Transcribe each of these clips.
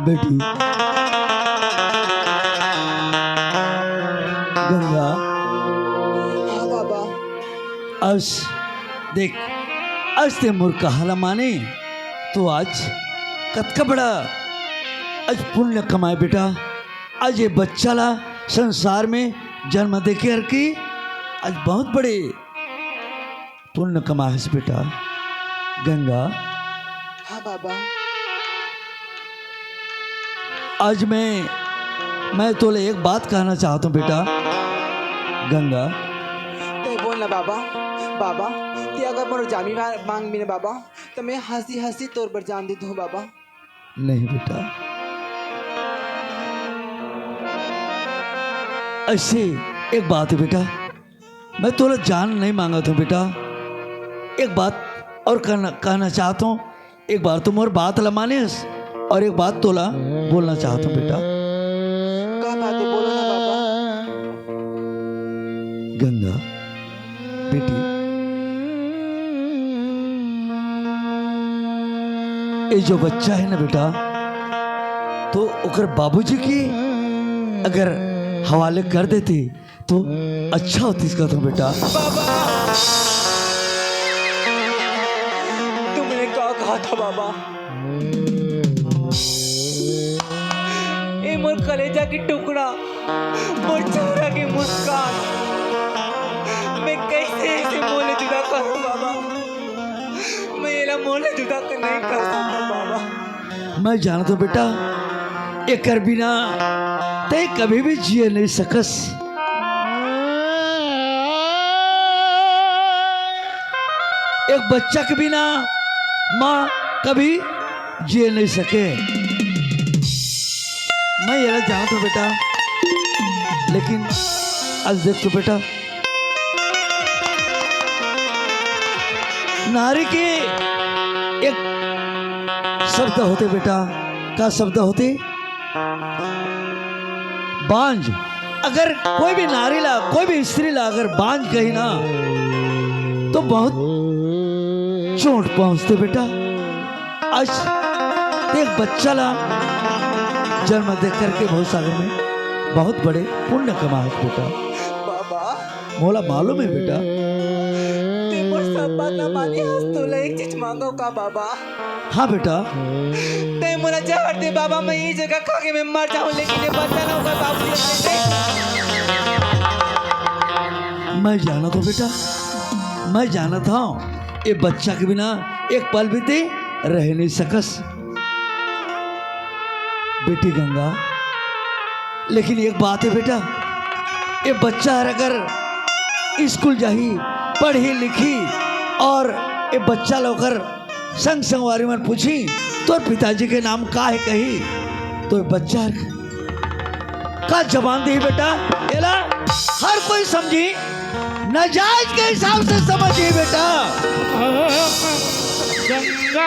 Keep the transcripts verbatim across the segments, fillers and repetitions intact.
बेटी गंगा, हाँ बाबा। आज देख, आज ते मोर कहा ला माने, तो आज कतका बड़ा आज पुण्य कमाए बेटा। आज ये बच्चा ला संसार में जन्म देके हर की आज बहुत बड़े पुण्य कमाहस बेटा। गंगा, हाँ बाबा। आज मैं, मैं तोले एक बात कहना चाहत हूँ बेटा। गंगा, ते बोल ना बाबा। बाबा, ते अगर मोर जामी मा-, मांग मिले बाबा, तो मैं हंसी हंसी तोर बर जान दे दूँ बाबा। नहीं बेटा, ऐसे एक बात है बेटा, मैं तोला जान नहीं मांगत हूँ बेटा। एक बात और कहना, कहना चाहत हूँ, एक बार तो मोर बात ला मानिस और एक बात तोला बोलना चाहत हूँ बेटा। का बात है, बोलो ना बाबा। गंगा, बेटी, ये जो बच्चा है ना बेटा, तो ओकर बाबूजी के अगर हवाले कर देती तो अच्छा होतिस कहत हूँ बेटा। बाबा, तुमने का कहा था बाबा? ए मोर कलेजा के टुकड़ा, मोर चेहरा के मुस्कान, मैं कैसे ऐसे मोले जुदा करूँ बाबा? मैं एला मोले जुदा कर नहीं कर सकता बाबा। मैं जानत हूँ बेटा, एकर बिना ते कभी भी जिए नहीं सकस। एक बच्चा के बिना माँ कभी जिए नहीं सके। मैं ये जानत हूँ बेटा, लेकिन आज देख तो बेटा, नारी के एक शब्द होते बेटा। का शब्द होते? बांझ। अगर कोई भी नारी ला, कोई भी स्त्री ला अगर बांझ कही ना, तो बहुत चोट पहुंचते बेटा। आज एक बच्चा ला जन्म दे करके भवसागर में बहुत बड़े पुण्य कमाए बेटा। बाबा, मोला मालूम है बेटा। ते मोर सब बात ला माने हस, तोला एक चीज मांगो का बाबा? हाँ बेटा। ते मोला जहर दे बाबा, मैं ये जगह खा के मैं मर जाऊं, लेकिन ये बच्चा ना होगा बाबू जी। मैं जानत हूँ बेटा, मैं जानत हूँ, ये बच्चा के बिना एक पल भी ते रह नहीं सकस। बेटी गंगा, लेकिन एक बात है बेटा, ये बच्चा हर अगर स्कूल जाही, पढ़ी लिखी और ये बच्चा ला ओकर संग संगवारी मन पूछी, "तोर पिताजी के नाम का है?" कही, तो ये बच्चा हर का जवाब देही बेटा? एला हर कोई समझी, नाजायज के हिसाब से समझी बेटा। गंगा।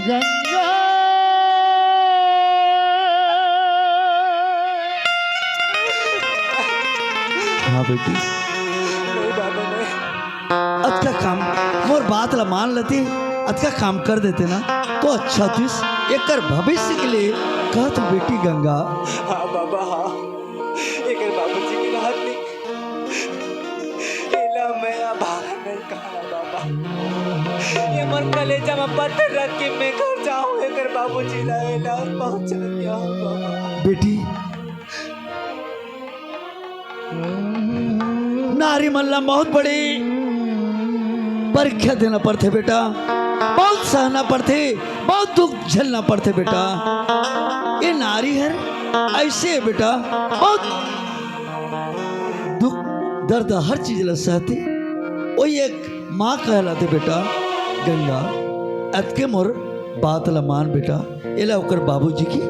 गंगा। हाँ बेटी। नहीं बाबा, नहीं। अतका काम, मोर बात ला मान लेती, अतका काम कर देते ना, तो अच्छा होतिस। एकर भविष्य के लिए कहत हूँ बेटी गंगा। हाँ बाबा, हाँ। एकर बाबूजी के रहत नहीं। एला मैं अभागा नहीं कहना बाबा। ये मोर कलेजा में पत्थर रख के मैं घर जाऊं, एकर बाबूजी ला एला पहुंचा दिया बाबा। बेटी, नारी मन ला बहुत बड़ी परीक्षा देना पड़थे बेटा, बहुत सहना पड़थे, बहुत दुख झेलना पड़थे बेटा। ये नारी हर ऐसे है बेटा, बहुत दुख दर्द हर चीज ला सहथे, वही एक माँ कहलाथे बेटा। गंगा, अतके मोर बात ला मान बेटा, एला ओकर बाबूजी के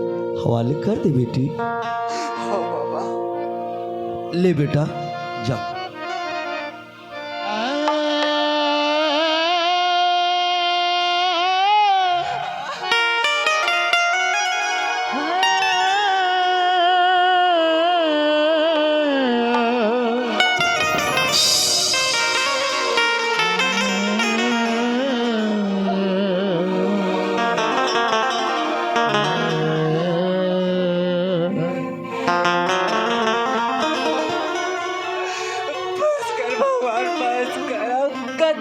हवाले कर दे बेटी। हाँ बाबा। ले बेटा, जा।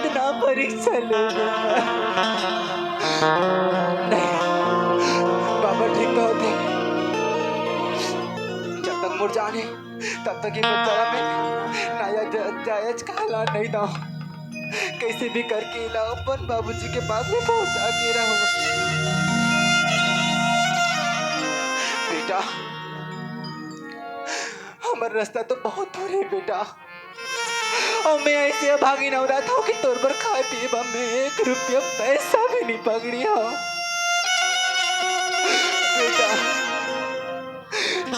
ना परीक्षा ले। नहीं, बाबा ठीक तो होथे। जब तक मोर जान हे, तब तक ये बंजारा में नया ज-, जायज कहला नहीं दाव। कैसे भी करके इला अपन बाबूजी के पास में पहुंचा के रहूं। बेटा, हमर रास्ता तो बहुत दूर हे बेटा, अउ मैं ऐसे अभागिन औरत हूँ कि तोर बर खाए पिए बर मैं एक रुपया पैसा भी नहीं पकड़ी हूँ। बेटा,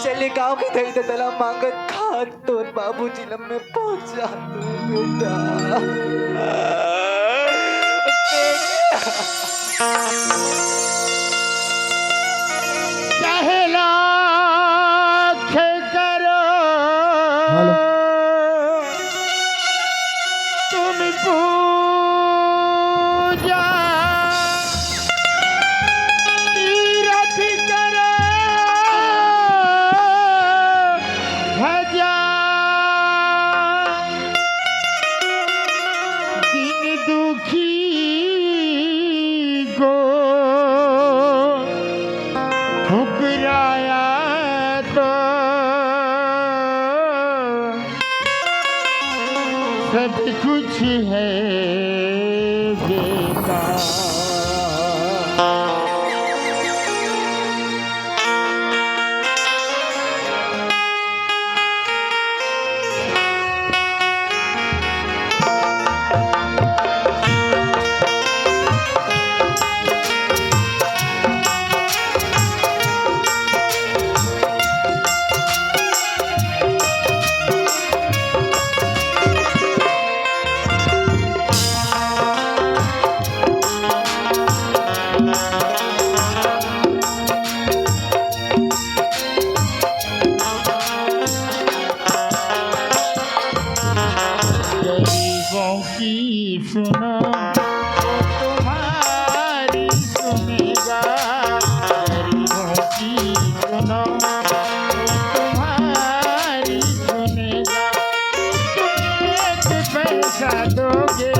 चले गांव के धई ददा ला मांगत खात तोर बाबूजी ला मैं पहुंचा दूं बेटा। बेटा। चाहे लाख करो हेलो। तुम पूजा, तीरथ करो, भजा, दिन दुखी को ठुकराया तो सब कुछ है बेकार। गरीबों की सुनो, वो तुम्हारी सुनेगा। गरीबों की सुनो, वो तुम्हारी सुनेगा। तुम एक पैसा दोगे,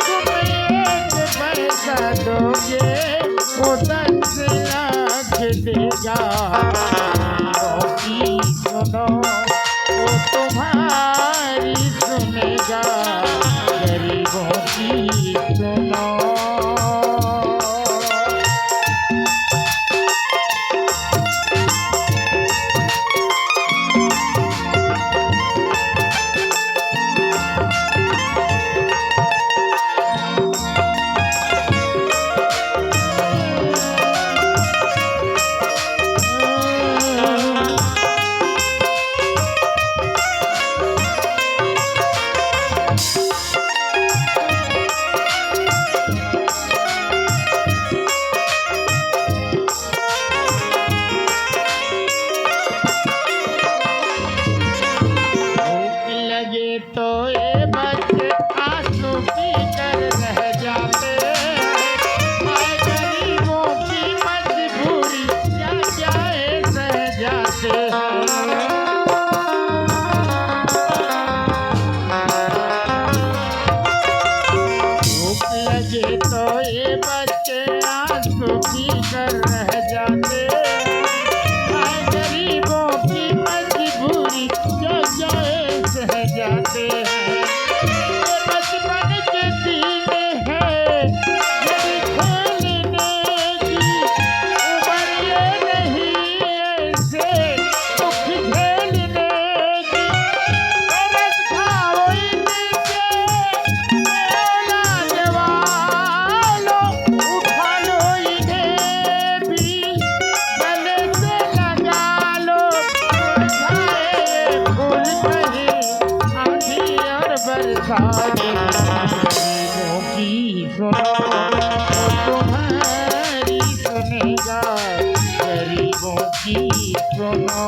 तुम एक पैसा दोगे, वो दस लाख देगा। गरीबों की सुनो, वो तुम्हारी सुनेगा। गरीबों की सुनो। भूख लगे तो ये बच्चे आंसू पी कर रह जाते हैं। हाय गरीबों की मजबूरी, क्या क्या ये सह जाते हैं। भूख लगे तो ये बच्चे आंसू पी कर रह जाते हैं। हाय गरीबों की मजबूरी, क्या क्या ये सह जाते हैं। ये बचपन के दिन हैं, मेरी खेलने की उम्र ये नहीं ऐसे दुख झेलने की। तरस खाओ इनके, औलाद वालों, उठा लो इन्हें भी, गले से लगा लो, मुरझाए फूल कहीं आंधी और बरसात। गरीबों की सुनो, तुम्हारी सुनेगा। गरीबों की सुनो।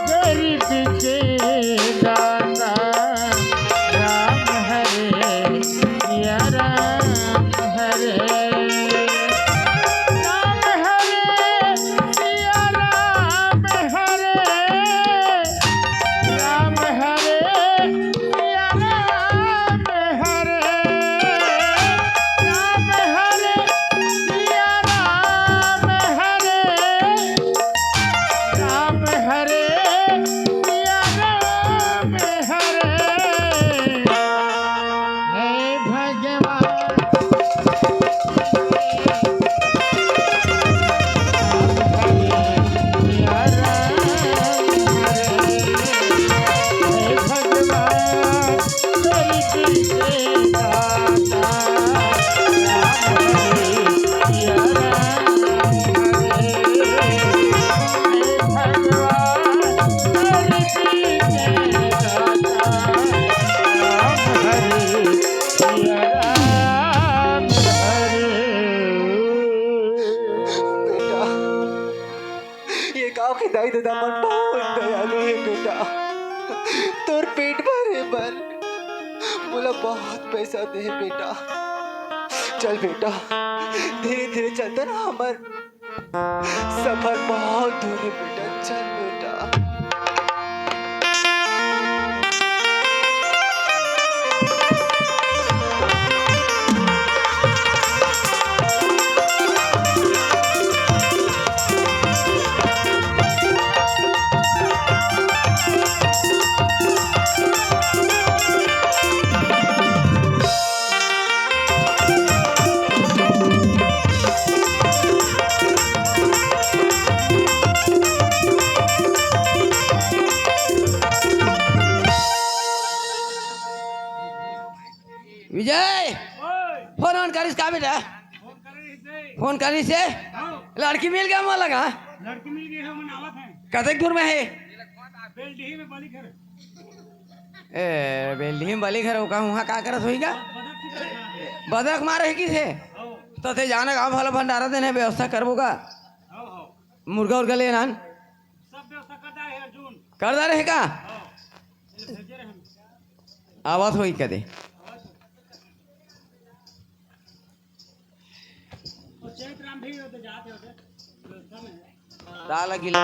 गरीब के दाता राम हरे, सिया राम हरे। राम हरे, सिया राम हरे। राम हरे, सिया राम हरे। राम हरे, सिया राम हरे। राम हरे, सिया राम हरे। हे भगवान। बेटा, ये गांव के दाई ददा मन बहुत दयालु हे बेटा। तोर पेट भरे बर मोला बहुत पैसा दे हे बेटा। चल बेटा, धीरे धीरे चलता ना, हमर सफर बहुत दूर हे बेटा। चल बेटा। विजय, ओए, फोन ऑन करिस का बेटा? फोन करे रहिस हे। फोन करिस हे? हाँ। लड़की मिल गे मोला का? लड़की मिल गे हे, हमन आवत हन। कतेक दूर में हे? बेलडीही में बली घर। ए, बेलडीही में बली घर हो का? उहाँ का करत होही का? बदक मारे हे किसे? हाँ। तो ते जाना गाँव वाला भंडारा देने व्यवस्था करबो का? हाँ, हाँ। मुर्गा उर्गा लेना। सब व्यवस्था कर डारे हे अर्जुन। कर डारे हे का? हाँ। आवत होही कदे। दाल गिला।